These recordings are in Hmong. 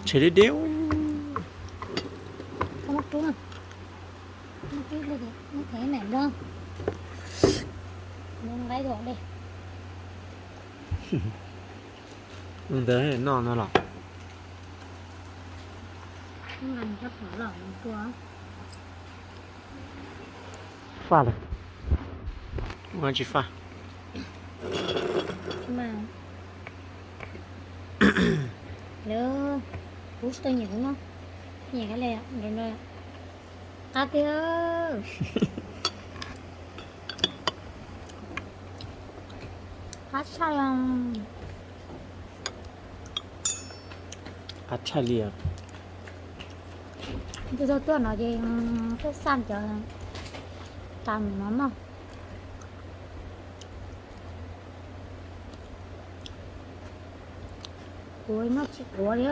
Ntshe deb deb. Koj muab rub na. Muab rub li, muab thev mem nrog. Muab nqaib dua li. Ntawd noj no los? Nqa nws cov phom los tua. Faj lawm. Ua tsis faj. Lawv kuv tsis tau nyiam kuv no. Nyiam kab li qab kiag. Qab tshaj. Qab tshaj li. Tus tau tuaj no ces tuaj xaj cov tas mus no mog. Kuv noj tsis tuav li.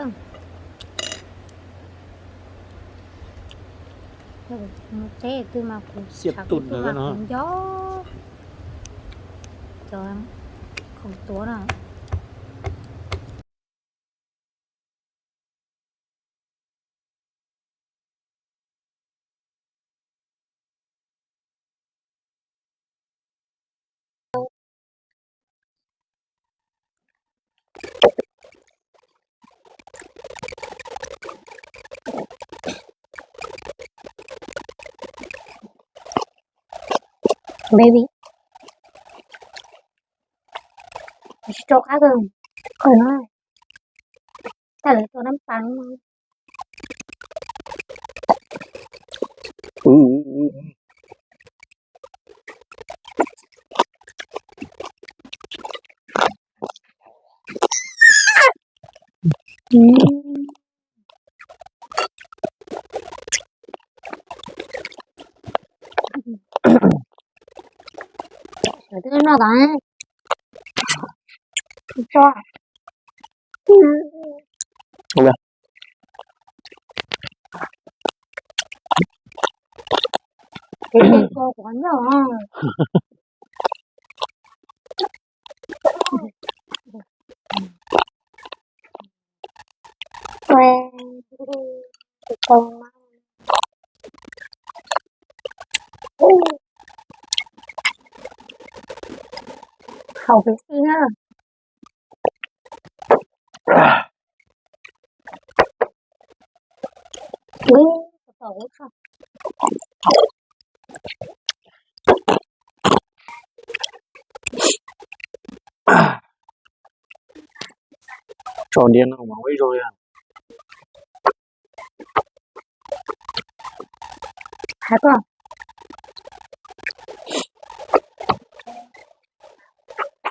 Mus teb twg mas kuv tshav kub twg mas kuv nco cov khoom tuav no. Baby. Tsis rau qab kawg. Qhov no, tag lawv tua nab pas. Twb noj tas. Tso. Ces tso kuv qhov nyob. Haus pes xi na. Tso diav no mas ua ib zaug li. Hais koj,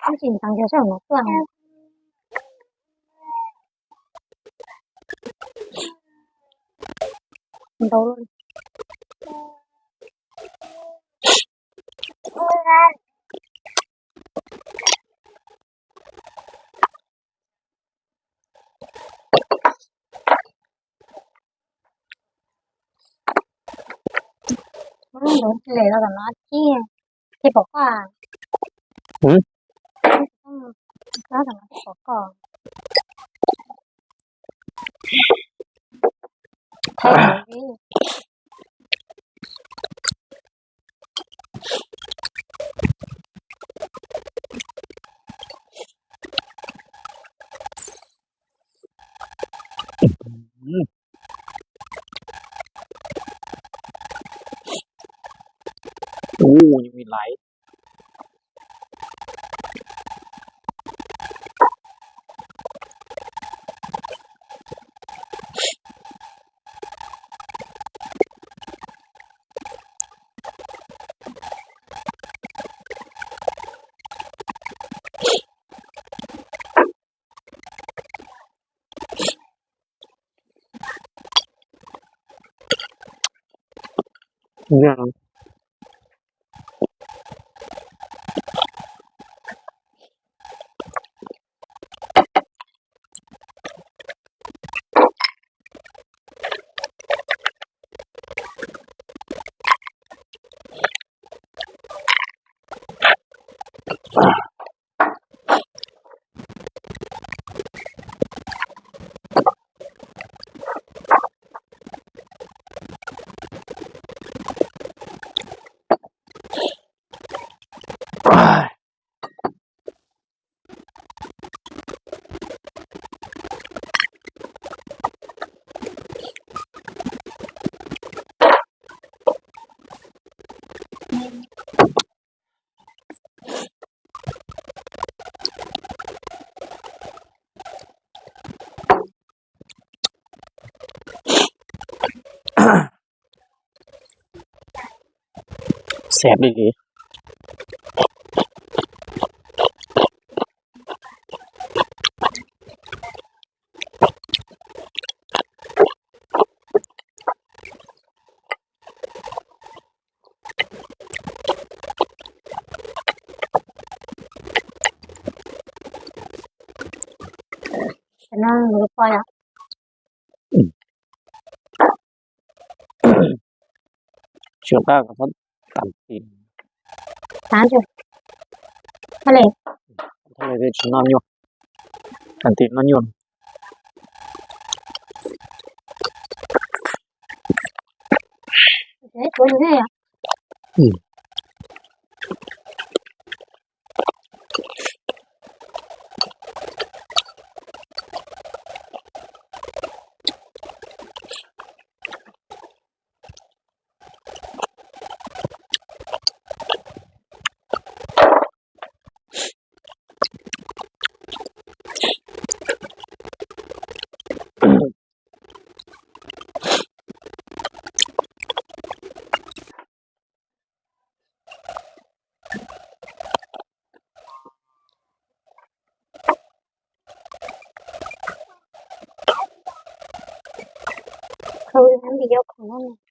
koj tsis ntxeev cov sab no tuaj. Ntau lawm. Ntxeev hle los tom no thiab, thiaj pom koj. Los tom no thiaj pom koj. Thaij li. Ua, nws laiv. Txheb li li. Tam no lub poj yom. Tsis nqa kom txhob tam tim. Tam tim, tsis noj nyuaj. Tam tim noj nyuaj. Khau ib hnab nti yau khoom no.